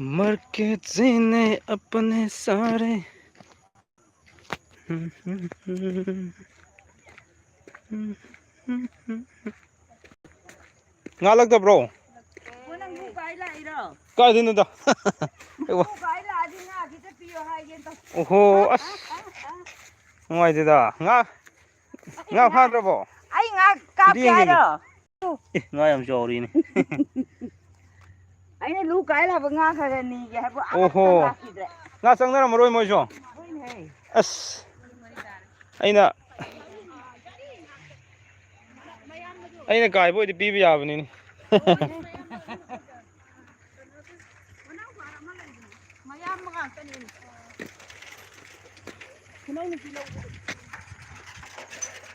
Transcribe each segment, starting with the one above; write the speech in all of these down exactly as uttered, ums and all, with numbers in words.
मर के जीने अपने सारे। ꯉꯥ ꯂꯛꯇꯕ꯭ꯔꯣ? ꯑꯣ, ꯅꯪ ꯂꯨ ꯀꯥꯏ ꯂꯥꯛꯏꯔꯣ? ꯀꯥꯏꯗꯩꯅꯣꯗ? ꯂꯨ ꯀꯥꯏ ꯂꯥꯛꯑꯗꯤ ꯉꯥ ꯈꯤꯇ ꯄꯤꯌꯣ ꯍꯥꯏꯒꯦ ꯇꯧ-, ꯑꯣꯍꯣ, ꯑꯁ꯫ ꯅꯨꯡꯉꯥꯏꯇꯦꯗ꯫ ꯉꯥ, ꯉꯥ ꯐꯥꯗ꯭ꯔꯕꯣ? ꯑꯩ ꯉꯥ ꯀꯥꯞꯀꯦ ꯍꯥꯏꯔꯣ? ꯑꯦ, ꯉꯥ ꯌꯥꯝ ꯆꯥꯎꯔꯤꯅꯦ꯫ ꯑꯩꯅ ꯂꯨ ꯀꯥꯏ ꯂꯥꯛꯄ ꯉꯥ ꯈꯔ ꯈꯔ ꯅꯤꯒꯦ ꯍꯥꯏꯕꯨ ꯑꯃꯠꯇ ꯑꯣꯍꯣ꯫ ꯂꯥꯛꯈꯤꯗ꯭ꯔꯦ꯫ ꯉꯥ ꯆꯪꯅꯔꯝꯃꯔꯣꯏ ꯃꯣꯏꯁꯨ꯫ ꯍꯣꯏꯅꯦꯍꯦ꯫ ꯑꯁ꯫ ꯑꯩꯅ, ꯑꯩꯅ ꯀꯥꯏꯕ ꯑꯣꯏꯗꯤ ꯄꯤꯕ ꯌꯥꯕꯅꯤꯅꯦ꯫ ꯃꯌꯥꯝꯕ ꯉꯥꯛꯇꯅꯦ꯫ ꯈꯨꯅꯧ ꯅꯨꯄꯤ ꯂꯧꯕꯗꯣ꯫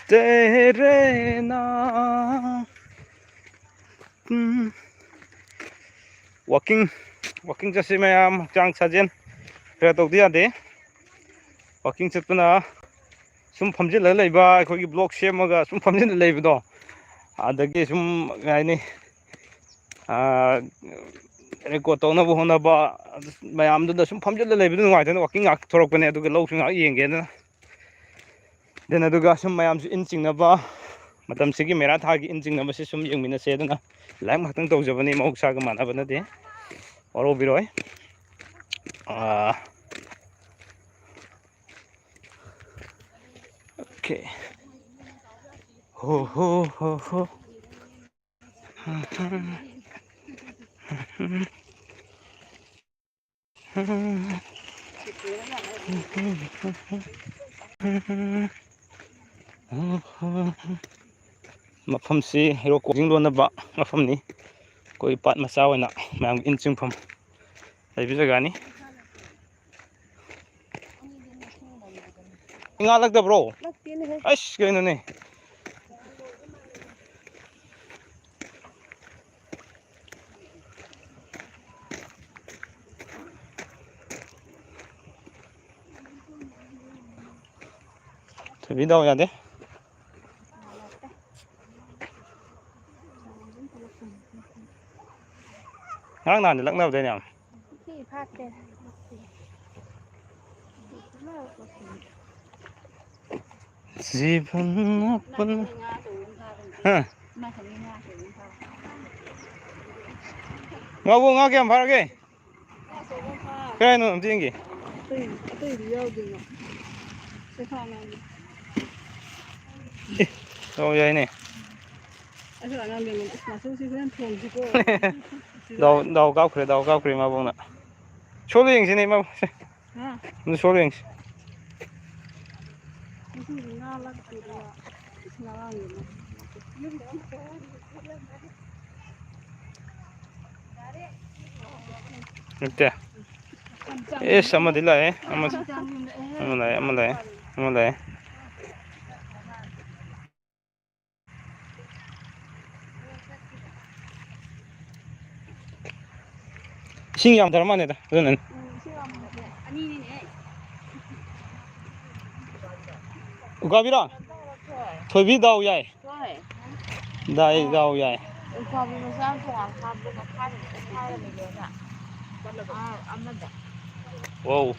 ꯇꯦꯔꯦꯅꯥ꯫ ꯎꯝ꯫ Walking, walking ꯆꯠꯁꯤ ꯃꯌꯥꯝ, ꯍꯛꯆꯥꯡ ꯁꯥꯖꯦꯜ ꯈꯔ ꯇꯧꯗ ꯌꯥꯗꯦ꯫ Walking ꯆꯠꯄꯅ ꯁꯨꯝ ꯐꯝꯖꯤꯜꯂꯒ ꯂꯩꯕ, ꯑꯩꯈꯣꯏꯒꯤ vlog ꯁꯦꯝꯃꯒ ꯁꯨꯝ ꯐꯝꯖꯤꯜꯂ ꯂꯩꯕꯗꯣ, ꯑꯗꯒꯤ ꯁꯨꯝ, ꯀꯩ ꯍꯥꯏꯅꯤ, ꯑꯥ, record ꯇꯧꯅꯕ ꯍꯣꯠꯅꯕ, ꯑꯗꯨ ꯃꯌꯥꯝꯗꯨꯗ ꯁꯨꯝ ꯐꯝꯖꯤꯜꯂ ꯂꯩꯕꯗꯨ ꯅꯨꯡꯉꯥꯏꯇꯅ walking ꯉꯥꯏꯍꯥꯛ ꯊꯣꯔꯛꯄꯅꯦ, ꯑꯗꯨꯒ ꯂꯧꯁꯨ ꯉꯥꯏꯍꯥꯛ ꯌꯦꯡꯒꯦꯅ꯫ Then ꯑꯗꯨꯒ ꯁꯨꯝ ꯃꯌꯥꯝꯁꯨ ꯏꯟ ꯆꯤꯡꯅꯕ, ꯃꯇꯝꯁꯤꯒꯤ ꯃꯦꯔꯥ ꯊꯥꯒꯤ ꯏꯟ ꯆꯤꯡꯅꯕꯁꯤ ꯁꯨꯝ ꯌꯦꯡꯃꯤꯟꯅꯁꯦ꯫ ꯑꯗꯨꯅ live ꯉꯥꯛꯇꯪ ꯇꯧꯖꯕꯅꯤ, ꯃꯍꯧꯁꯥꯒ ꯃꯥꯟꯅꯕ ꯅꯠꯇꯦ, ꯋꯥꯔꯧꯕꯤꯔꯣꯏ꯫ ꯑꯥ, okay꯫ ꯍꯣ, ꯍꯣ, ꯍꯣ, ꯍꯣ꯫ ꯃꯐꯝꯁꯤ ꯍꯦꯔꯣ ꯀꯣꯆꯤꯡ ꯂꯣꯟꯅꯕ ꯃꯐꯝꯅꯤ꯫ ꯑꯩꯈꯣꯏ ꯄꯥꯠ ꯃꯆꯥ ꯑꯣꯏꯅ ꯃꯌꯥꯝꯒꯤ ꯏꯟ ꯆꯤꯡꯐꯝ ꯂꯩꯕ ꯖꯒꯥꯅꯤ꯫ ꯉꯥ ꯂꯛꯇꯕ꯭ꯔꯣ? ꯂꯛꯇꯦꯅꯦꯍꯦ꯫ ꯑꯁ, ꯀꯩꯅꯣꯅꯦ? ꯊꯣꯏꯕꯤ ꯗꯥꯎ ꯌꯥꯗꯦ꯫ ꯉꯔꯥꯡ ꯅꯍꯥꯟꯗꯤ ꯂꯛꯅꯕꯗꯩꯅꯦ ꯌꯥꯝ꯫ ꯐꯥꯠꯇꯦ꯫ ꯖꯤꯕꯟ ꯑꯄꯟ-, ꯍꯥ? ꯉꯥꯕꯨ ꯉꯥ ꯀꯌꯥꯝ ꯐꯥꯔꯒꯦ? ꯀꯥꯏꯅꯣ ꯑꯝꯇ ꯌꯦꯡꯒꯦ꯫ ꯑꯇꯩ-, ꯑꯇꯩꯗꯤ ꯌꯥꯎꯗꯦꯅ꯫ ꯁꯦ ꯐꯥꯅ꯫ ꯑꯦ, ꯗꯥꯎ ꯌꯥꯏꯅꯦ꯫ ꯑꯩꯁꯨ ꯑꯉꯥꯡ ꯂꯦꯡꯉꯨ꯫ ꯑꯁ, ꯃꯆꯨꯁꯤ ꯍꯣꯔꯦꯟ ꯊꯣꯡꯁꯤꯀꯣ꯫ ꯗꯥꯎ, ꯗꯥꯎ ꯀꯥꯞꯈ꯭ꯔꯦ, ꯗꯥꯎ ꯀꯥꯞꯈ꯭ꯔꯦ ꯃꯥꯕꯣꯡꯅ꯫ ꯁꯣꯜꯂ ꯌꯦꯡꯁꯤꯅꯦ ꯃꯥꯕꯣꯡꯁꯦ꯫ ꯍꯥ? ꯑꯗꯨ ꯁꯣꯜꯂ ꯌꯦꯡꯁꯤ꯫ ꯉꯁꯤꯗꯤ ꯉꯥ ꯂꯛꯇꯦꯗ꯫ ꯏꯁ, ꯉꯔꯥꯡꯒꯤꯅꯦ꯫ ꯅꯠꯇꯦ꯫ ꯑꯦꯁ, ꯑꯃꯗꯤ ꯂꯥꯛꯑꯦ꯫ ꯑꯃ, ꯑꯃ ꯂꯥꯛꯑꯦ, ꯑꯃ ꯂꯥꯛꯑꯦ, ꯑꯃ ꯂꯥꯛꯑꯦ꯫ ꯏꯁꯤꯡ ꯌꯥꯝꯗ꯭ꯔ ꯃꯥꯜꯂꯦꯗ, ꯑꯗꯨꯅꯅꯤ꯫ ꯎꯀꯥꯕꯤꯔꯣ? ꯊꯣꯏꯕꯤ ꯗꯥꯎ ꯌꯥꯏ꯫ ꯗꯥꯏ ꯗꯥꯎ ꯌꯥꯏ꯫ ꯎꯀꯥꯕꯤ ꯃꯆꯥ ꯑꯃ ꯇꯣꯉꯥꯟ ꯐꯥꯕꯗꯣ ꯃꯈꯥꯗ ꯐꯥꯔꯝꯃꯤꯗꯣ ꯑꯃ꯫ ꯑꯥ, ꯑꯃꯗ꯫ ꯋꯥꯎ,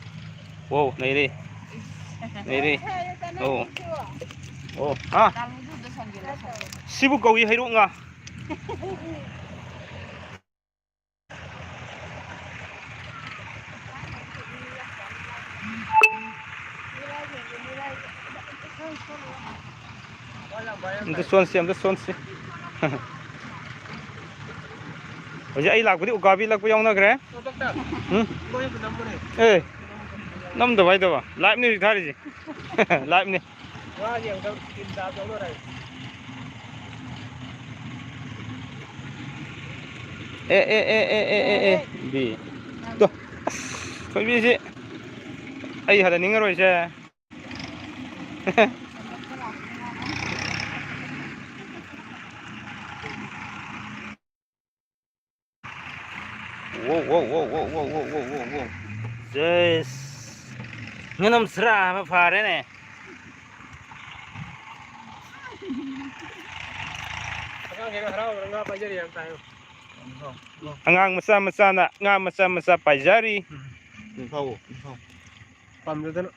ꯋꯥꯎ, ꯅꯩꯔꯦ꯫ ꯅꯩꯔꯦ꯫ ꯑꯣ꯫ ꯑꯣ, ꯍꯥ? ꯇꯥꯃꯣꯗꯨꯗ ꯁꯟꯒꯦ ꯂꯧꯁꯜꯂꯣ꯫ ꯁꯤꯕꯨ ꯀꯧꯏ ꯍꯩꯔꯣꯛ ꯉꯥ꯫ ꯑꯝꯇ ꯆꯣꯟꯁꯤ, ꯑꯝꯇ ꯆꯣꯟꯁꯤ꯫ ꯍꯧꯖꯤꯛ ꯑꯩ ꯂꯥꯛꯄꯗꯤ ꯎꯀꯥꯕꯤ ꯂꯛꯄ ꯌꯥꯎꯅꯈ꯭ꯔꯦ꯫ ꯎꯝ? ꯑꯦ, ꯅꯝꯗꯕ ꯍꯥꯏꯗꯕ꯫ Live ꯅꯤ ꯍꯧꯖꯤꯛ ꯊꯥꯔꯤꯁꯦ꯫ Live ꯅꯤ꯫ ꯉꯥꯒꯤ ꯑꯃꯨꯛꯇꯪ ꯇꯤꯟ ꯆꯥꯕ ꯆꯠꯂꯨꯔꯦ꯫ ꯑꯦ, ꯑꯦ, ꯑꯦ, ꯑꯦ, ꯑꯦ, ꯑꯦ, ꯑꯦ, ꯕꯤ꯫ ꯇꯣ, ꯑꯁ, ꯊꯣꯏꯕꯤꯁꯤ ꯑꯩ ꯍꯜꯂꯅꯤꯡꯉꯔꯣꯏꯁꯦ꯫ ꯋꯣ, ꯋꯣ, ꯋꯣ꯫ ꯖꯦꯁ꯫ ꯉꯥꯅꯝ ꯁꯤꯔꯥ ꯑꯃ ꯐꯥꯔꯦꯅꯦ꯫ ꯑꯉꯥꯡꯈꯩꯅ ꯍꯔꯥꯎꯗꯅ ꯉꯥ ꯄꯥꯏꯖꯔꯤ ꯌꯥꯝ ꯇꯥꯏ꯫ ꯑꯉꯥꯡ ꯃꯆꯥ ꯃꯆꯥꯅ ꯉꯥ ꯃꯆꯥ ꯃꯆꯥ ꯄꯥꯏꯖꯔꯤ꯫ ꯎꯝ꯫ ꯐꯥꯎꯑꯣ, ꯐꯥꯎꯑꯣ꯫ ꯄꯥꯝꯖꯗꯅ꯫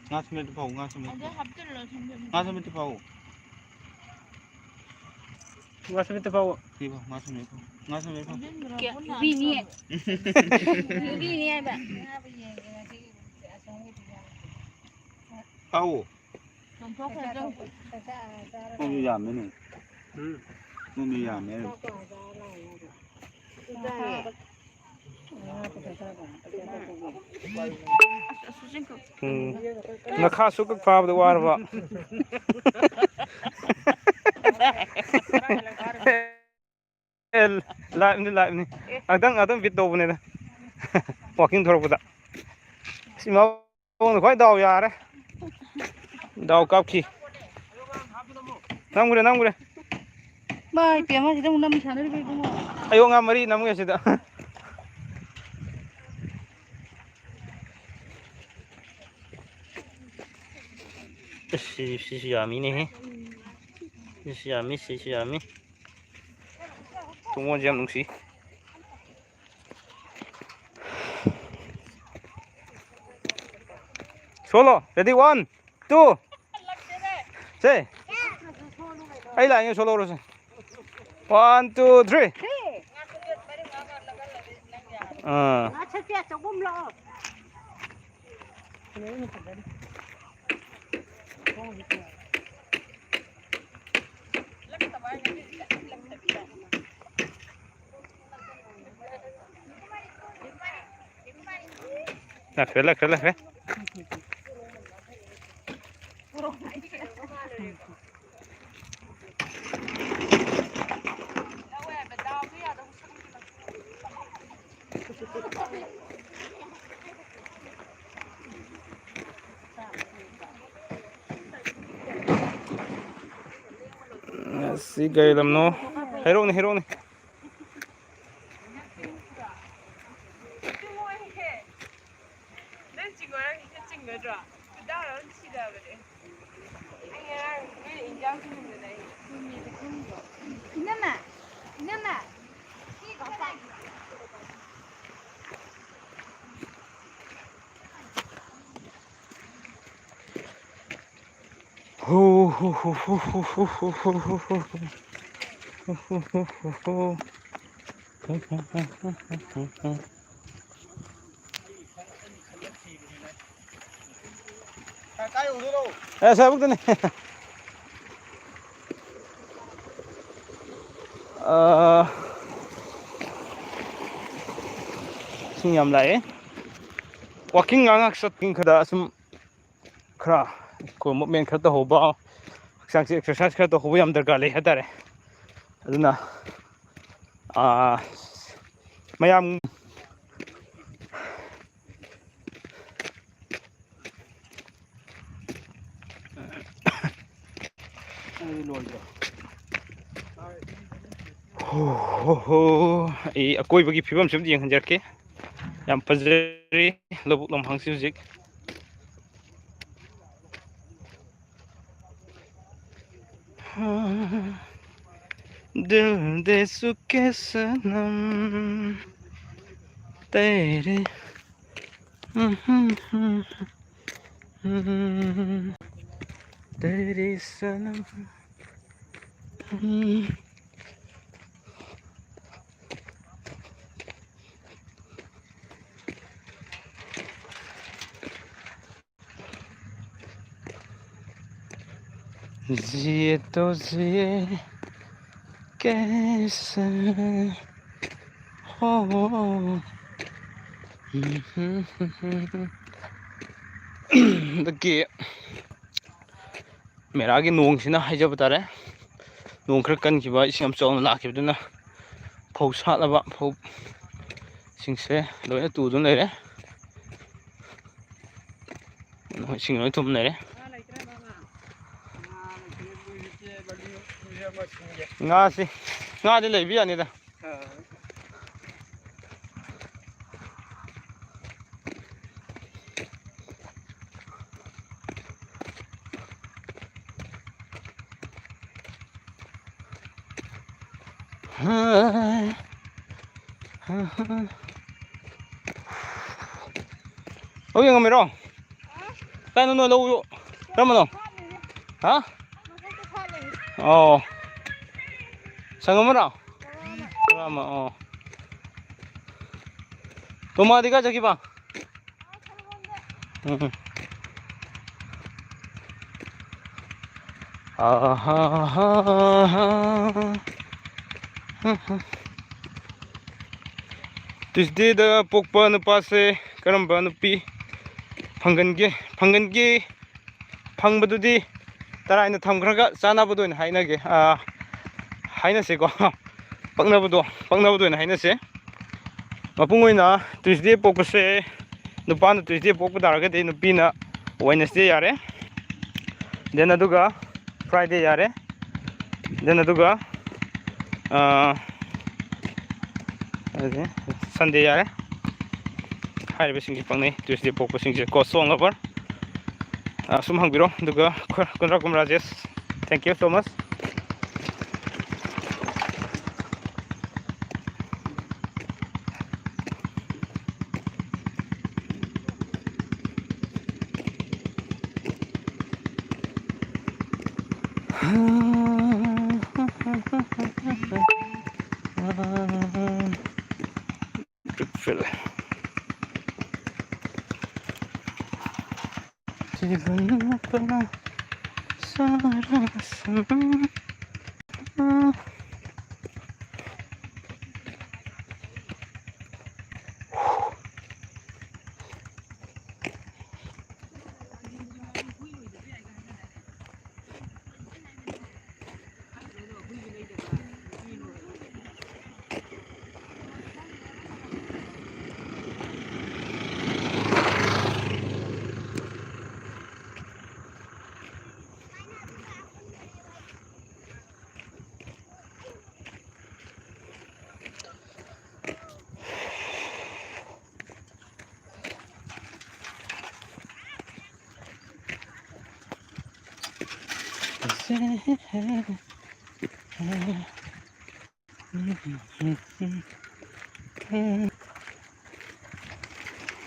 ꯉꯥ ꯁꯦꯝꯕꯗ ꯐꯥꯎ, ꯉꯥ ꯁꯦꯝꯕꯗ꯫ ꯑꯗ ꯍꯥꯞꯆꯤꯜꯂꯣ, ꯁꯦꯝꯖꯤꯜꯂꯣ꯫ ꯉꯥ ꯁꯦꯝꯕꯗ ꯐꯥꯎꯑꯣ꯫ ꯉꯥ ꯁꯦꯝꯕꯗ ꯐꯥꯎꯑꯣ꯫ ꯁꯤ ꯐꯥꯎ, ꯉꯥ ꯁꯦꯝꯕꯗ ꯐꯥꯎ꯫ ꯉꯥ ꯁꯦꯝꯕꯗ ꯐꯥꯎ꯫ ꯁꯦꯝꯖꯤꯟꯈ꯭ꯔꯣ, ꯀꯌꯥ? ꯄꯨꯟꯅ ꯅꯨꯄꯤꯅꯤ꯫ ꯍꯥꯞꯆꯤꯜꯂꯣ꯫ ꯅꯨꯄꯤꯅꯤ ꯍꯥꯏꯕ꯫ ꯐꯥꯎꯑꯣ꯫ ꯅꯪꯁꯨ ꯌꯥꯝꯃꯦꯅꯦ꯫ ꯎꯝ꯫ ꯅꯪꯁꯨ ꯌꯥꯝꯃꯦꯅꯦ꯫ ꯎꯝ꯫ ꯉꯈꯥ ꯁꯨꯛ ꯐꯥꯕꯗ ꯋꯥꯔꯕ꯫ ꯑꯦ, liveꯅꯤ, liveꯅꯤ꯫ ꯉꯥꯛꯇꯪ, ꯉꯥꯛꯇꯪ beat ꯇꯧꯕꯅꯤꯗ꯫ Walking ꯊꯣꯔꯛꯄꯗ꯫ ꯑꯁ, ꯏꯃꯥ ꯈ꯭ꯋꯥꯏ ꯗꯥꯎ ꯌꯥꯔꯦ꯫ ꯗꯥꯎ ꯀꯥꯞꯈꯤ꯫ ꯅꯝꯈ꯭ꯔꯦ, ꯅꯝꯈ꯭ꯔꯦ꯫ ꯏꯃꯥ ꯏꯄꯦꯝꯃ, ꯁꯤꯗ ꯑꯃꯨꯛ ꯅꯝ ꯁꯥꯟꯅꯔꯤꯕ ꯏꯕꯨꯡꯉꯣ꯫ ꯑꯌꯣ, ꯉꯥ ꯃꯔꯤ ꯅꯝꯒꯦ ꯁꯤꯗ꯫ ꯑꯁ, ꯁꯤ, ꯁꯤꯁꯨ ꯌꯥꯝꯃꯤꯅꯦꯍꯦ꯫ ꯁꯤꯁꯨ ꯌꯥꯝꯃꯤ, ꯁꯤꯁꯨ ꯌꯥꯝꯃꯤ꯫ ꯇꯨꯡꯒꯣꯟꯁꯦ ꯌꯥꯝ ꯅꯨꯡꯁꯤ꯫ Solo, ready, one, two꯫ ꯁꯦ꯫ ꯑꯩ ꯂꯥꯛꯏꯉꯩ ꯁꯣꯂꯣꯔꯣꯁꯦ꯫ One, two, three꯫ ꯑꯥ꯫ ꯉꯥ ꯁꯛꯄꯤ ꯑꯆꯧꯕ ꯑꯃ ꯂꯥꯛꯑꯣ꯫ ꯂꯥꯛꯈ꯭ꯔꯦ, ꯂꯥꯛꯈ꯭ꯔꯦ, ꯂꯥꯛꯈ꯭ꯔꯦ꯫ ꯑꯁꯤ ꯀꯩ ꯂꯝꯅꯣ? ꯍꯩꯔꯣꯛꯅꯤ, ꯍꯩꯔꯣꯛꯅꯤ꯫ ꯅꯪ ꯆꯤꯡꯉꯣ, ꯅꯪ ꯍꯦꯛꯇ ꯆꯤꯡꯒꯗ꯭ꯔꯣ? ꯈꯨꯗꯥꯡ ꯑꯃ ꯁꯤꯔꯕꯅꯦ꯫ ꯑꯩ ꯉꯔꯥꯡ ꯅꯣꯏꯅ ꯏꯟꯖꯥꯡ ꯊꯣꯡꯕꯗ ꯑꯩ ꯊꯨꯝꯃꯦꯗꯣ ꯈꯪꯗ꯭ꯔꯣ? ꯏꯅꯝꯃ! ꯏꯅꯝꯃ! ꯍꯣ, ꯍꯣ, ꯍꯣ꯫ ꯑꯦ, ꯁ꯭ꯋꯥꯏꯕꯨꯛꯇꯅꯤ꯫ ꯑꯥ, ꯏꯁꯤꯡ ꯌꯥꯝ ꯂꯥꯛꯑꯦ꯫ Walking ꯉꯥꯏꯍꯥꯛ ꯉꯥꯏꯍꯥꯛ ꯆꯠꯄ ꯈꯔ ꯁꯨꯝ ꯈꯔ ꯑꯩꯈꯣꯏ movement ꯈꯔ ꯇꯧꯍꯧꯕ, ꯍꯛꯆꯥꯡꯁꯦ exercise ꯈꯔ ꯇꯧꯍꯧꯕ ꯌꯥꯝ ꯗꯔꯀꯥꯔ ꯂꯩ ꯍꯥꯏꯇꯥꯔꯦ꯫ ꯑꯗꯨꯅ, ꯑꯥ, ꯃꯌꯥꯝ ꯍꯣ, ꯍꯣ, ꯍꯣ꯫ ꯑꯩ ꯑꯀꯣꯏꯕꯒꯤ ꯐꯤꯕꯝꯁꯤ ꯑꯝꯇ ꯌꯦꯡꯍꯟꯖꯔꯛꯀꯦ꯫ ꯌꯥꯝ ꯐꯖꯔꯤ ꯂꯧꯕꯨꯛ ꯂꯝꯍꯥꯡꯁꯤ ꯍꯧꯖꯤꯛ꯫ ꯗꯤꯜ ꯗꯦ ꯆꯨꯀꯦ ꯁꯅꯝ ꯇꯦꯔꯦ꯫ ꯇꯦꯔꯦ ꯁꯅꯝ꯫ जिए तो जिए कैसे हो। ꯍꯟꯗꯛꯀꯤ ꯃꯦꯔꯥꯒꯤ ꯅꯣꯡꯁꯤꯅ ꯍꯥꯏꯖꯕ ꯇꯥꯔꯦ꯫ ꯅꯣꯡ ꯈꯔ ꯀꯟꯈꯤꯕ, ꯏꯁꯤꯡ ꯌꯥꯝ ꯆꯥꯎꯅ ꯂꯥꯛꯈꯤꯕꯗꯨꯅ ꯐꯧ ꯁꯥꯠꯂꯕ ꯐꯧ ꯁꯤꯡꯁꯦ ꯂꯣꯏꯅ ꯇꯨꯗꯨꯅ ꯂꯩꯔꯦ꯫ ꯏꯁꯤꯡ ꯂꯣꯏ ꯊꯨꯝ ꯂꯩꯔꯦ꯫ ꯉꯥꯁꯤ, ꯉꯥꯗꯤ ꯂꯩꯕ ꯌꯥꯅꯤꯗ꯫ ꯂꯧ ꯌꯦꯡꯉꯝꯃꯤꯔꯣ? ꯀꯥꯏꯅꯣ ꯅꯣꯏ ꯂꯧ? ꯀꯔꯝꯕꯅꯣ? ꯍꯥ? ꯃꯊꯛꯇ ꯁꯥꯠꯂꯤ꯫ ꯑꯣ꯫ ꯁꯪꯉꯝ ꯑꯃꯔꯣ? ꯇꯔꯥ ꯑꯃ꯫ ꯇꯔꯥ ꯑꯃ, ꯑꯣ꯫ ꯇꯣꯃꯥꯗꯤ ꯀꯥꯏ ꯆꯠꯈꯤꯕ? ꯎꯝ꯫ ꯑꯍꯥ, ꯍꯥ, ꯍꯥ꯫ ꯇ꯭ꯌꯨꯁꯗꯦꯗ ꯄꯣꯛꯄ ꯅꯨꯄꯥꯁꯦ ꯀꯔꯝꯕ ꯅꯨꯄꯤ ꯐꯪꯒꯟꯒꯦ? ꯐꯪꯒꯟꯒꯤ ꯐꯪꯕꯗꯨꯗꯤ ꯇꯔꯥꯏꯅ ꯊꯝꯈ꯭ꯔꯒ ꯆꯥꯅꯕꯗ ꯑꯣꯏꯅ ꯍꯥꯏꯅꯒꯦ, ꯑꯥ, ꯍꯥꯏꯅꯁꯦꯀꯣ꯫ ꯄꯛꯅꯕꯗꯣ, ꯄꯛꯅꯕꯗ ꯑꯣꯏꯅ ꯍꯥꯏꯅꯁꯦ꯫ ꯃꯄꯨꯡ ꯑꯣꯏꯅ ꯇ꯭ꯌꯨꯁꯗꯦ ꯄꯣꯛꯄꯁꯦ ꯅꯨꯄꯥꯅ ꯇ꯭ꯌꯨꯁꯗꯦ ꯄꯣꯛꯄ ꯇꯥꯔꯒꯗꯤ ꯅꯨꯄꯤꯅ ꯋꯦꯅꯁꯗꯦ ꯌꯥꯔꯦ꯫ Then ꯑꯗꯨꯒ ꯐ꯭ꯔꯥꯏꯗꯦ ꯌꯥꯔꯦ꯫ Then ꯑꯗꯨꯒ, ꯑꯥ, ꯑꯗꯨꯗꯤ ꯁꯟꯗꯦ ꯌꯥꯔꯦ꯫ ꯍꯥꯏꯔꯤꯕꯁꯤꯡꯁꯤ ꯄꯛꯅꯩ, ꯇ꯭ꯌꯨꯁꯗꯦ ꯄꯣꯛꯄꯁꯤꯡꯁꯦ ꯀꯣ, ꯁꯣꯡ ꯂꯚꯔ꯫ ꯑꯥ, ꯁꯨꯝ ꯍꯪꯕꯤꯔꯣ, ꯑꯗꯨꯒ ꯈꯨ-, ꯀꯨꯟꯗ꯭ꯔꯥ ꯀꯨꯝ Rajesh, thank you so much꯫ ꯄꯤꯛ ꯐꯤꯜ꯫ ꯖꯤꯕꯟ ꯑꯄꯅꯥ ꯁꯥꯔꯥ ꯁꯃꯟ꯫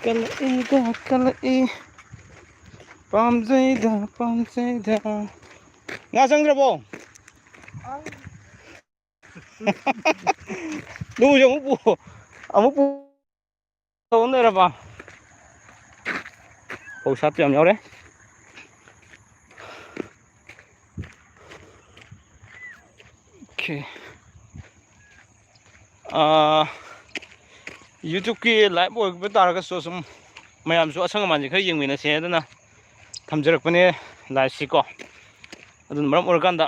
ꯀꯜꯂꯛꯏꯗ, ꯀꯜꯂꯛꯏ꯫ ꯄꯥꯝꯖꯩꯗ, ꯄꯥꯝꯖꯩꯗ꯫ ꯉꯥ ꯆꯪꯗ꯭ꯔꯕꯣ? ꯂꯨꯁꯦ ꯑꯃꯨꯛ ꯄꯨ-, ꯑꯃꯨꯛ ꯄꯨ-, ꯇꯧ ꯂꯩꯔꯕ? ꯐꯧ ꯁꯥꯠꯄ ꯌꯥꯝ ꯌꯥꯎꯔꯦ꯫ Okay. ꯑꯥ, YouTube-ꯀꯤ live ꯑꯣꯏꯕ ꯇꯥꯔꯒꯁꯨ ꯁꯨꯝ ꯃꯌꯥꯝꯁꯨ ꯑꯁꯪ ꯑꯃꯥꯟꯁꯦ ꯈꯔ ꯌꯦꯡꯃꯤꯟꯅꯁꯦ ꯍꯥꯏꯗꯅ ꯊꯝꯖꯔꯛꯄꯅꯦ live-ꯁꯤꯀꯣ꯫ ꯑꯗꯨꯅ ꯃꯔꯝ ꯑꯣꯏꯔꯀꯥꯟꯗ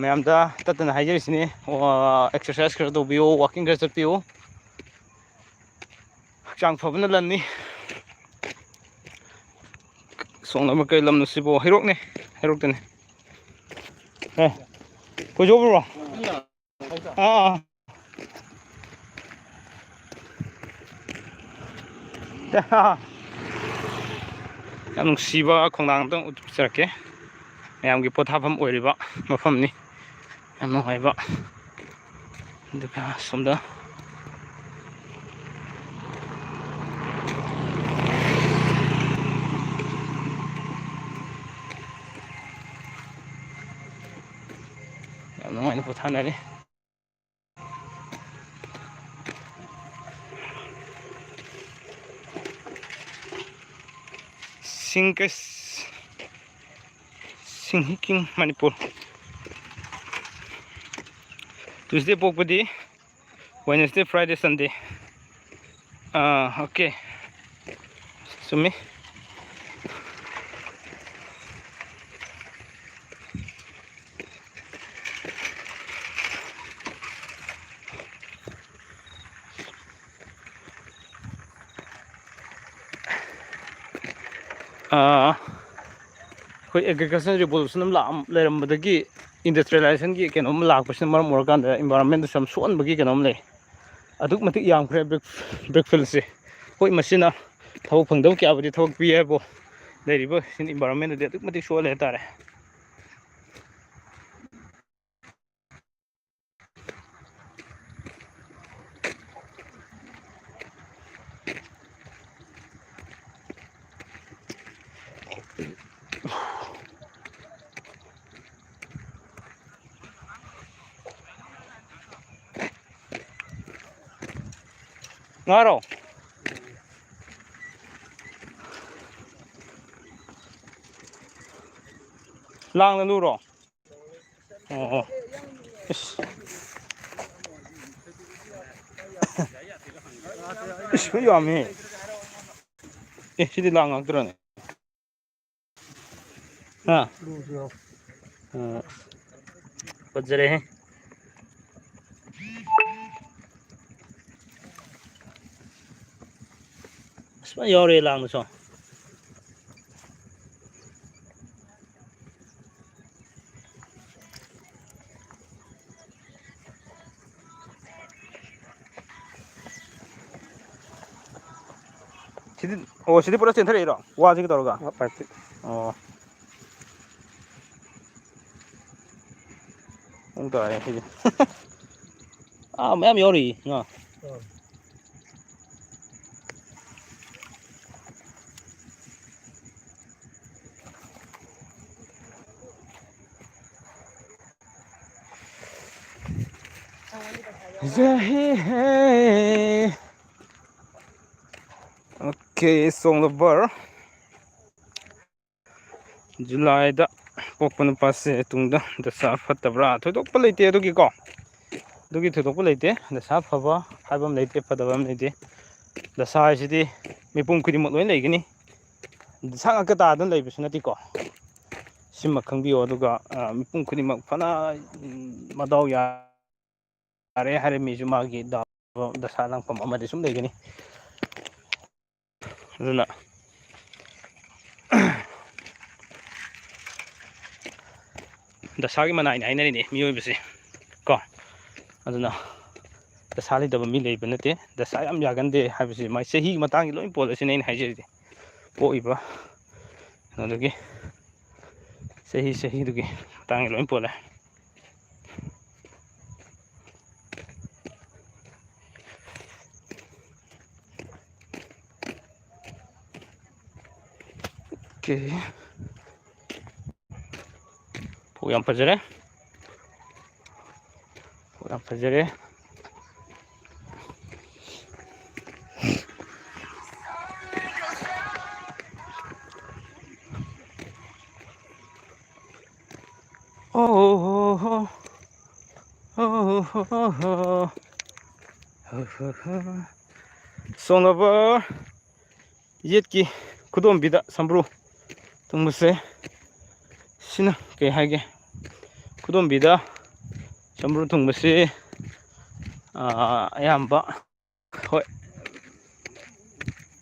ꯃꯌꯥꯝꯗ ꯇꯠꯇꯅ ꯍꯥꯏꯖꯔꯤꯁꯤꯅꯤ, ꯑꯣ, exercise ꯈꯔ ꯇꯧꯕꯤꯌꯨ, walking ꯈꯔ ꯆꯠꯄꯤꯌꯨ, ꯍꯛꯆꯥꯡ ꯐꯕꯅ ꯂꯟꯅꯤ꯫ ꯁꯣꯝ ꯂꯝ ꯀꯩ ꯂꯝꯅꯣ ꯁꯤꯕꯨ? ꯍꯩꯔꯣꯛꯅꯦ, ꯍꯩꯔꯣꯛꯇꯅꯦ꯫ ꯑꯦ, ꯀꯣꯏꯊꯣꯛꯎꯔꯣ? ꯑꯥ, ꯑꯥ꯫ ꯌꯥꯝ ꯅꯨꯡꯁꯤꯕ ꯈꯣꯡꯅꯥꯡ ꯑꯝꯇꯪ ꯎꯠꯆꯔꯛꯀꯦ꯫ ꯃꯌꯥꯝꯒꯤ ꯄꯣꯊꯥꯐꯝ ꯑꯣꯏꯔꯤꯕ ꯃꯐꯝꯅꯤ꯫ ꯌꯥꯝ ꯅꯨꯡꯉꯥꯏꯕ꯫ ꯑꯗꯨꯒ ꯁꯣꯝꯗ ꯌꯥꯝ ꯅꯨꯡꯉꯥꯏꯅ ꯄꯣꯊꯥꯅꯔꯤ꯫ ꯁꯤꯡꯀꯁ-, ꯁꯤꯡꯍꯤ ꯀꯤꯡ ꯃꯅꯤꯄꯨꯔ꯫ Tuesday ꯄꯣꯛꯄꯗꯤ Wednesday, Friday, Sunday꯫ ꯑꯥ, okay꯫ ꯆꯨꯝꯃꯤ꯫ ꯑꯥ, ꯑꯩꯈꯣꯏ agriculture revolution ꯑꯃ ꯂꯥꯛꯑꯝ-, ꯂꯩꯔꯝꯕꯗꯒꯤ industrialization-ꯒꯤ ꯀꯩꯅꯣꯝ ꯂꯥꯛꯄꯁꯤꯅ ꯃꯔꯝ ꯑꯣꯏꯔꯀꯥꯟꯗ environment-ꯁꯨ ꯌꯥꯝ ꯁꯣꯛꯍꯟꯕꯒꯤ ꯀꯩꯅꯣꯝ ꯂꯩ꯫ ꯑꯗꯨꯛ ꯃꯇꯤꯛ ꯌꯥꯝꯈ꯭ꯔꯦ brick, brick field-ꯁꯦ꯫ ꯍꯣꯏ, ꯃꯁꯤꯅ ꯊꯕꯛ ꯐꯪꯗꯕ ꯀꯌꯥꯕꯨꯗꯤ ꯊꯕꯛ ꯄꯤ ꯍꯥꯏꯕꯨ, ꯂꯩꯔꯤꯕ environment-ꯗꯗꯤ ꯑꯗꯨꯛ ꯃꯇꯤꯛ ꯁꯣꯛꯍꯜꯂꯦ ꯍꯥꯏꯇꯥꯔꯦ꯫ ꯉꯥꯔꯣ? ꯂꯥꯡꯅ ꯂꯨꯔꯣ? ꯑꯣ, ꯑꯣ꯫ ꯏꯁ꯫ ꯏꯁ, ꯐꯖ ꯌꯥꯝꯃꯤ꯫ ꯑꯦ, ꯁꯤꯗꯤ ꯂꯥꯡ ꯉꯥꯛꯇ꯭ꯔꯅꯦ? ꯍꯥ? ꯑ, ꯐꯖꯔꯦꯍꯦ꯫ ꯑꯁ, ꯐꯖ ꯌꯥꯎꯔꯦ ꯂꯥꯡꯗꯁꯨ꯫ ꯁꯤꯗꯤ, ꯑꯣ, ꯁꯤꯗꯤ ꯄꯨꯔꯥ ꯆꯦꯟꯊꯔꯛꯏꯔꯣ? ꯋꯥꯁꯤꯒ ꯇꯧꯔꯒ? ꯑ, ꯄꯥꯏꯞꯇꯤ꯫ ꯑꯣ꯫ ꯃꯑꯣꯡ ꯇꯥꯔꯦ ꯁꯤꯗꯤ꯫ ꯑꯥ, ꯃꯌꯥꯝ ꯌꯥꯎꯔꯤ ꯉꯥ꯫ ꯑ꯫ ꯖꯍꯤ ꯍꯦ꯫ Okay, song lover꯫ ꯖꯨꯂꯥꯏꯗ ꯄꯣꯛꯄ ꯅꯨꯄꯥꯁꯦ ꯇꯨꯡꯗ ꯗꯁꯥ ꯐꯠꯇꯕ꯭ꯔꯥ? ꯊꯣꯏꯗꯣꯛꯄ ꯂꯩꯇꯦ ꯑꯗꯨꯒꯤꯀꯣ꯫ ꯑꯗꯨꯒꯤ ꯊꯣꯏꯗꯣꯛꯄ ꯂꯩꯇꯦ꯫ ꯗꯁꯥ ꯐꯕ ꯍꯥꯏꯕ ꯑꯃ ꯂꯩꯇꯦ, ꯐꯠꯇꯕ ꯑꯃ ꯂꯩꯇꯦ꯫ ꯗꯁꯥ ꯍꯥꯏꯁꯤꯗꯤ ꯃꯤꯄꯨꯝ ꯈꯨꯗꯤꯡꯃꯛ ꯂꯣꯏ ꯂꯩꯒꯅꯤ꯫ ꯗꯁꯥ ꯉꯥꯛꯇ ꯇꯥꯗꯅ ꯂꯩꯕꯁꯨ ꯅꯠꯇꯦꯀꯣ꯫ ꯁꯤꯃ ꯈꯪꯕꯤꯌꯣ꯫ ꯑꯗꯨꯒ, ꯑ, ꯃꯤꯄꯨꯝ ꯈꯨꯗꯤꯡꯃꯛ ꯐꯅ, ꯎꯝ, ꯃꯗꯥꯎ ꯌꯥꯔꯦ ꯍꯥꯏꯔ ꯃꯤꯁꯨ ꯃꯥꯒꯤ ꯗꯥꯎ, ꯗꯁꯥ ꯂꯥꯡꯐꯝ ꯑꯃꯗꯤ ꯁꯨꯝ ꯂꯩꯒꯅꯤ꯫ ꯑꯗꯨꯅ ꯗꯁꯥꯒꯤ ꯃꯅꯥꯏꯅꯤ ꯍꯥꯏꯅꯔꯤꯅꯦ ꯃꯤꯑꯣꯏꯕꯁꯦ ꯀꯣ꯫ ꯑꯗꯨꯅ ꯗꯁꯥ ꯂꯩꯇꯕ ꯃꯤ ꯂꯩꯕ ꯅꯠꯇꯦ꯫ ꯗꯁꯥ ꯌꯥꯝ ꯌꯥꯒꯟꯗꯦ ꯍꯥꯏꯕꯁꯤ ꯃꯥꯏ ꯆꯍꯤꯒꯤ ꯃꯇꯥꯡꯒꯤ ꯂꯣꯏ ꯄꯣꯜꯂꯦ ꯁꯤꯅꯦ ꯑꯩꯅ ꯍꯥꯏꯖꯔꯤꯁꯦ꯫ ꯄꯣꯛꯏꯕ ꯀꯩꯅꯣꯗꯨꯒꯤ, ꯆꯍꯤ ꯆꯍꯤꯗꯨꯒꯤ ꯃꯇꯥꯡꯒꯤ ꯂꯣꯏ ꯄꯣꯜꯂꯦ꯫ ꯑꯣꯀꯦ꯫ ꯐꯧ ꯌꯥꯝ ꯐꯖꯔꯦ꯫ ꯐꯧ ꯌꯥꯝ ꯐꯖꯔꯦ꯫ ꯍꯣ, ꯍꯣ, ꯍꯣ꯫ ꯍꯣ, ꯍꯣ, ꯍꯣ꯫ ꯁꯣꯡꯂꯕ ꯌꯦꯠꯀꯤ ꯈꯨꯗꯣꯝꯕꯤꯗ ꯁꯝꯕ꯭ꯔꯨ ꯊꯨꯡꯕꯁꯦ, ꯁꯤꯅ ꯀꯩ ꯍꯥꯏꯒꯦ? ꯈꯨꯗꯣꯝꯕꯤꯗ ꯁꯝꯕ꯭ꯔꯨ ꯊꯨꯡꯕꯁꯤ, ꯑꯥ, ꯑꯌꯥꯝꯕ, ꯍꯣꯏ,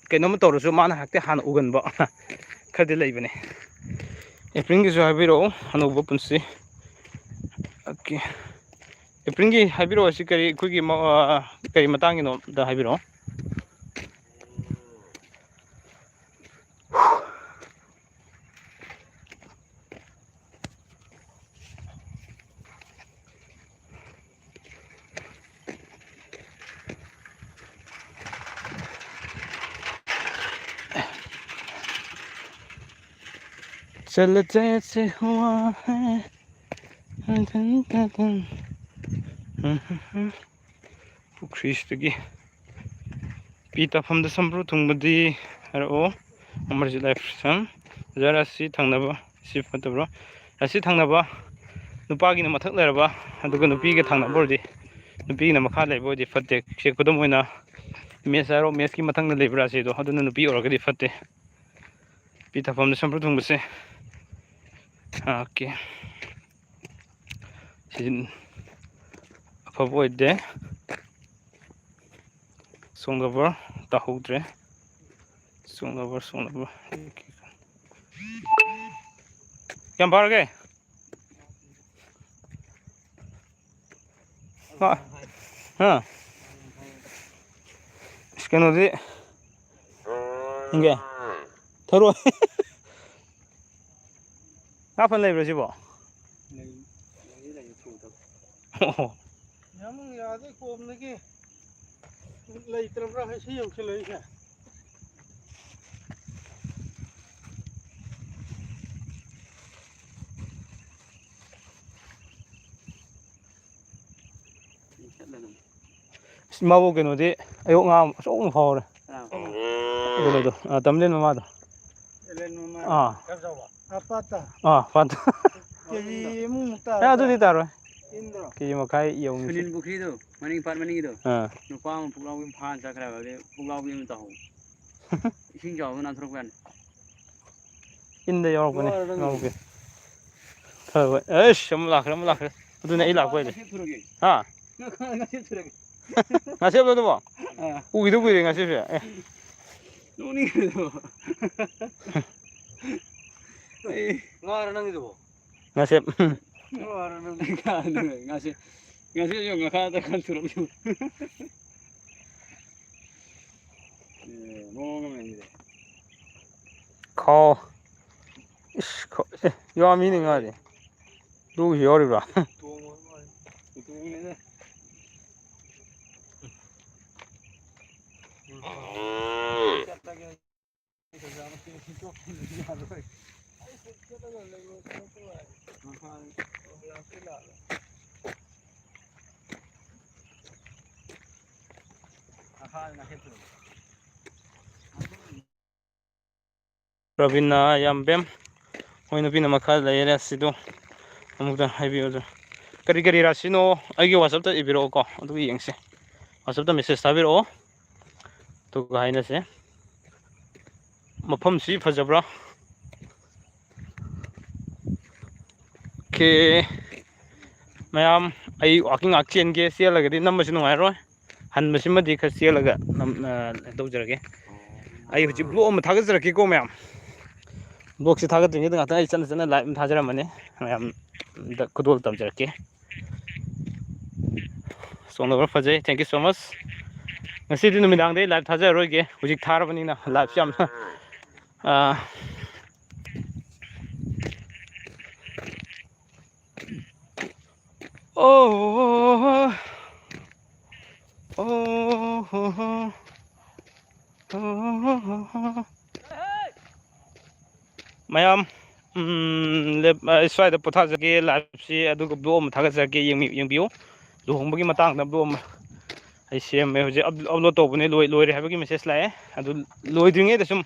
ꯀꯩꯅꯣꯝꯃ ꯇꯧꯔꯁꯨ ꯃꯥꯅ ꯍꯦꯛꯇ ꯍꯥꯟꯅ ꯎꯒꯟꯕ ꯈꯔꯗꯤ ꯂꯩꯕꯅꯦ꯫ ꯑꯦꯄ꯭ꯔꯤꯜꯒꯤꯁꯨ ꯍꯥꯏꯕꯤꯔꯛꯑꯣ, ꯑꯅꯧꯕ ꯄꯨꯟꯁꯤ꯫ ꯑꯣꯀꯦ꯫ ꯑꯦꯄ꯭ꯔꯤꯜꯒꯤ ꯍꯥꯏꯕꯤꯔꯛꯑꯣ, ꯁꯤ ꯀꯔꯤ, ꯑꯩꯈꯣꯏꯒꯤ ꯃ-, ꯑ, ꯀꯔꯤ ꯃꯇꯥꯡꯒꯤꯅꯣ ꯑꯝꯇ ꯍꯥꯏꯕꯤꯔꯛꯑꯣ꯫ चल जैसे हुआ है। ꯄꯨꯈ꯭ꯔꯤꯁꯤꯗꯒꯤ ꯄꯤ ꯇꯥꯐꯝꯗ ꯁꯝꯕ꯭ꯔꯨ ꯊꯨꯡꯕꯗꯤ ꯍꯥꯏꯔꯛꯑꯣ꯫ ꯑꯃꯔꯖꯤꯠ ꯂꯥꯏꯐ ꯁꯪ꯫ ꯑꯣꯖꯥ ꯔꯥꯁꯤ ꯊꯪꯅꯕ, ꯁꯤ ꯐꯠꯇꯕ꯭ꯔꯣ? ꯔꯥꯁꯤ ꯊꯪꯅꯕ ꯅꯨꯄꯥꯒꯤꯅ ꯃꯊꯛ ꯂꯩꯔꯕ, ꯑꯗꯨꯒ ꯅꯨꯄꯤꯒ ꯊꯪꯅꯕ ꯑꯣꯏꯔꯗꯤ, ꯅꯨꯄꯤꯒꯤꯅ ꯃꯈꯥ ꯂꯩꯕ ꯑꯣꯏꯔꯗꯤ ꯐꯠꯇꯦ꯫ ꯆꯦꯛ ꯈꯨꯗꯝ ꯑꯣꯏꯅ ꯃꯦꯁ ꯍꯥꯏꯔꯣ, ꯃꯦꯁꯀꯤ ꯃꯊꯪꯗ ꯂꯩꯕ ꯔꯥꯁꯤꯗꯣ, ꯑꯗꯨꯅ ꯅꯨꯄꯤ ꯑꯣꯏꯔꯒꯗꯤ ꯐꯠꯇꯦ꯫ ꯄꯤ ꯇꯥꯐꯝꯗ ꯁꯝꯕ꯭ꯔꯨ ꯊꯨꯡꯕꯁꯦ꯫ ꯑꯣꯀꯦ꯫ ꯁꯤꯖꯤꯟ ꯑꯐꯕ ꯑꯣꯏꯗꯦ꯫ ꯁꯣꯝ ꯔꯕꯔ ꯇꯥꯍꯧꯗ꯭ꯔꯦ꯫ ꯁꯣꯝ ꯔꯕꯔ, ꯁꯣꯝ ꯔꯕꯔ꯫ ꯀꯌꯥꯝ ꯐꯥꯔꯒꯦ? ꯍꯥ? ꯍꯥ? ꯏꯁ, ꯀꯩꯅꯣꯗꯤ ꯍꯤꯡꯒꯦ꯫ ꯊꯔꯣꯏ꯫ ꯉꯥ ꯐꯅ ꯂꯩꯕ꯭ꯔꯥ ꯁꯤꯕꯣ? ꯂꯩ, ꯂꯩ, ꯂꯩ, ꯊꯨꯗꯕ꯫ ꯑꯣ꯫ ꯌꯥꯝ ꯌꯥꯗꯦ, ꯀꯣꯝꯗꯒꯤ ꯂꯩꯇ꯭ꯔꯕ꯭ꯔꯥ ꯍꯥꯏ ꯁꯤ ꯌꯧꯁꯤꯜꯂꯛꯏꯁꯦ꯫ ꯑꯁ, ꯃꯥꯕꯨ ꯀꯩꯅꯣꯗꯤ, ꯑꯌꯣꯛ ꯉꯥ ꯑꯆꯧꯕ ꯑꯃ ꯐꯥꯎꯔꯦ꯫ ꯀꯅꯥ? ꯀꯩꯅꯣꯗꯣ, ꯑ, ꯇꯝꯂꯦꯟ ꯃꯃꯥꯗꯣ꯫ ꯇꯝꯂꯦꯟ ꯃꯃꯥ? ꯑꯥ꯫ ꯀꯌꯥꯝ ꯆꯥꯎꯕ? ꯑꯥ, ꯄꯥꯠꯇ꯫ ꯑꯥ, ꯄꯥꯠꯇ꯫ ꯀꯦꯖꯤ ꯑꯃꯃꯨꯛ ꯇꯥꯔꯗ꯭ꯔꯥ? ꯑꯦ, ꯑꯗꯨꯗꯤ ꯇꯥꯔꯣꯏ꯫ ꯀꯦꯖꯤ ꯃꯈꯥꯏ ꯌꯧꯅꯤ꯫ ꯁꯨꯅꯤꯜ ꯄꯨꯈ꯭ꯔꯤꯗꯣ, ꯃꯅꯤꯡ ꯄꯥꯠ ꯃꯅꯤꯡꯒꯤꯗꯣ꯫ ꯑꯥ꯫ ꯅꯨꯄꯥ ꯑꯃ ꯄꯨꯛꯂꯥꯎꯕꯤ ꯑꯃ ꯐꯥꯅ ꯆꯠꯈ꯭ꯔꯦ ꯍꯥꯏꯕ, ꯑꯗꯩ ꯄꯨꯛꯂꯥꯎꯕꯤ ꯑꯃ ꯇꯥꯍꯧ꯫ ꯏꯁꯤꯡ ꯆꯥꯎꯕ ꯅꯥꯟꯊꯣꯔꯛꯄ ꯌꯥꯅꯤ꯫ ꯏꯟꯗ ꯌꯥꯎꯔꯛꯄꯅꯦ, ꯋꯥꯔ ꯅꯪ ꯉꯥꯎꯒꯦ꯫ ꯐꯔꯦ, ꯐꯔꯦ꯫ ꯑꯩꯁ, ꯑꯃ ꯂꯥꯛꯈ꯭ꯔꯦ, ꯑꯃ ꯂꯥꯛꯈ꯭ꯔꯦ꯫ ꯑꯗꯨꯅꯦ ꯑꯩ ꯂꯥꯛꯄ ꯍꯥꯏꯗꯤ꯫ ꯉꯁꯤ ꯊꯨꯔꯒꯦ꯫ ꯍꯥ? ꯉꯁꯤ ꯊꯨꯔꯒꯦ꯫ ꯉꯥꯁꯦꯞꯂꯣ ꯑꯗꯨꯕꯣ? ꯑꯥ꯫ ꯎꯈꯤꯗ ꯀꯨꯏꯔꯦ ꯉꯥꯁꯦꯞꯁꯦ꯫ ꯑꯦ꯫ ꯅꯣꯛꯅꯤꯡꯉꯤꯗꯣ꯫ ꯑꯩ ꯉꯥꯔ ꯅꯪꯒꯤꯗꯨꯕꯣ? ꯉꯥꯁꯦꯞ꯫ ꯉꯥꯔ ꯅꯪꯒꯤ ꯉꯥꯁꯦꯞ꯫ ꯉꯥꯁꯦꯞ ꯌꯦꯡꯉꯨ, ꯃꯈꯥꯗ ꯈꯟ ꯊꯨꯔꯛꯂꯤꯕ꯫ ꯑꯦ, ꯃꯑꯣꯡ ꯑꯃꯅꯤꯅꯦ꯫ ꯈꯥꯎ꯫ ꯏꯁ, ꯈꯥꯎ-, ꯑꯦ, ꯌꯥꯝꯃꯤꯅꯦ ꯉꯥꯗꯤ꯫ ꯂꯨꯒꯤꯁꯨ ꯌꯥꯎꯔꯤꯕ꯭ꯔꯥ? ꯇꯣꯡꯉꯣ꯫ ꯔꯕꯤꯅꯥ ꯌꯥꯝꯕꯦꯝ, ꯃꯣꯏ ꯅꯨꯄꯤꯅ ꯃꯈꯥ ꯂꯩꯔꯦ꯫ ꯑꯁꯤꯗꯣ ꯑꯃꯨꯛꯇ ꯍꯥꯏꯕꯤꯌꯨ꯫ ꯑꯗꯨ ꯀꯔꯤ ꯀꯔꯤ ꯔꯥꯁꯤꯅꯣ ꯑꯩꯒꯤ WhatsApp-ꯇ ꯏꯕꯤꯔꯛꯑꯣꯀꯣ, ꯑꯗꯨꯒ ꯌꯦꯡꯁꯦ꯫ WhatsApp-ꯇ message ꯊꯥꯕꯤꯔꯛꯑꯣ, ꯑꯗꯨꯒ ꯍꯥꯏꯅꯁꯦ꯫ ꯃꯐꯝꯁꯤ ꯐꯖꯕ꯭ꯔꯥ? ꯑꯣꯀꯦ꯫ ꯃꯌꯥꯝ, ꯑꯩ walking ꯉꯥꯏꯍꯥꯛ ꯆꯦꯟꯒꯦ, ꯆꯦꯜꯂꯒꯗꯤ ꯅꯝꯕꯁꯨ ꯅꯨꯡꯉꯥꯏꯔꯣꯏ꯫ ꯍꯟꯕꯁꯤꯃꯗꯤ ꯈꯔ ꯆꯦꯜꯂꯒ ꯅꯝ-, ꯑ, ꯇꯧꯖꯔꯒꯦ꯫ ꯑꯩ ꯍꯧꯖꯤꯛ vlog ꯑꯃ ꯊꯥꯒꯠꯆꯔꯛꯀꯦꯀꯣ ꯃꯌꯥꯝ꯫ Vlog-ꯁꯦ ꯊꯥꯒꯠꯇ꯭ꯔꯤꯉꯩꯗ ꯉꯥꯛꯇꯪ ꯑꯩ ꯆꯠꯅ ꯆꯠꯅ live ꯑꯃ ꯊꯥꯖꯔꯝꯕꯅꯦ꯫ ꯃꯌꯥꯝꯗ ꯈꯨꯗꯣꯜ ꯇꯝꯖꯔꯛꯀꯦ꯫ ꯆꯣꯡꯗꯕ ꯐꯖꯩ꯫ Thank you so much꯫ ꯉꯁꯤꯗꯤ ꯅꯨꯃꯤꯗꯥꯡꯗ ꯑꯩ live ꯊꯥꯖꯔꯔꯣꯏꯒꯦ꯫ ꯍꯧꯖꯤꯛ ꯊꯥꯔꯕꯅꯤꯅ live-ꯁꯦ ꯌꯥꯝꯅ, ꯑ, ꯑꯣ ꯍꯣ ꯍꯣ꯫ ꯑꯣ ꯍꯣ ꯍꯣ꯫ ꯑꯣ ꯍꯣ ꯍꯣ ꯍꯣ꯫ ꯃꯌꯥꯝ, ꯎꯝ, ꯂꯦꯞ-, ꯑ, ꯁ꯭ꯋꯥꯏꯗ ꯄꯣꯊꯥꯖꯒꯦ꯫ Live-ꯁꯤ ꯑꯗꯨꯒ vlog ꯑꯃ ꯊꯥꯒꯠꯆꯔꯛꯀꯦ, ꯌꯦꯡꯕꯤ-, ꯌꯦꯡꯕꯤꯌꯨ꯫ ꯂꯨꯍꯣꯡꯕꯒꯤ ꯃꯇꯥꯡꯗ vlog ꯑꯃ ꯑꯩ ꯁꯦꯝꯃꯦ꯫ ꯍꯧꯖꯤꯛ up-, upload ꯇꯧꯕꯅꯦ, ꯂꯣꯏ-, ꯂꯣꯏꯔꯦ ꯍꯥꯏꯕꯒꯤ message ꯂꯥꯛꯑꯦ꯫ ꯑꯗꯨ ꯂꯣꯏꯗ꯭ꯔꯤꯉꯩꯗ ꯁꯨꯝ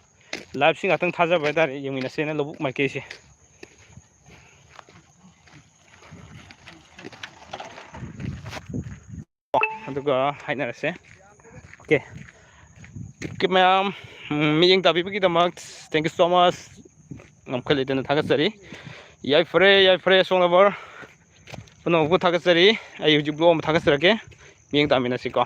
live-ꯁꯤ ꯉꯥꯛꯇꯪ ꯊꯥꯖꯕ ꯍꯥꯏꯇꯥꯔꯦ, ꯌꯦꯡꯃꯤꯟꯅꯁꯦꯅ ꯂꯧꯕꯨꯛ ꯃꯥꯏꯀꯩꯁꯦ꯫ ꯑꯗꯨꯒ ꯍꯥꯏꯅꯔꯁꯦ꯫ Okay꯫ Okay, ꯃꯌꯥꯝ, ꯎꯝ, ꯃꯤꯠꯌꯦꯡ ꯇꯥꯕꯤꯕꯒꯤꯗꯃꯛ thank you so much꯫ ꯉꯝꯈꯩ ꯂꯩꯇꯅ ꯊꯥꯒꯠꯆꯔꯤ꯫ ꯌꯥꯏꯐꯔꯦ, ꯌꯥꯏꯐꯔꯦ, song lover ꯄꯨꯝꯅꯃꯛꯄꯨ ꯊꯥꯒꯠꯆꯔꯤ꯫ ꯑꯩ ꯍꯧꯖꯤꯛ vlog ꯑꯃ ꯊꯥꯒꯠꯆꯔꯛꯀꯦ, ꯃꯤꯠꯌꯦꯡ ꯇꯥꯃꯤꯟꯅꯁꯤꯀꯣ꯫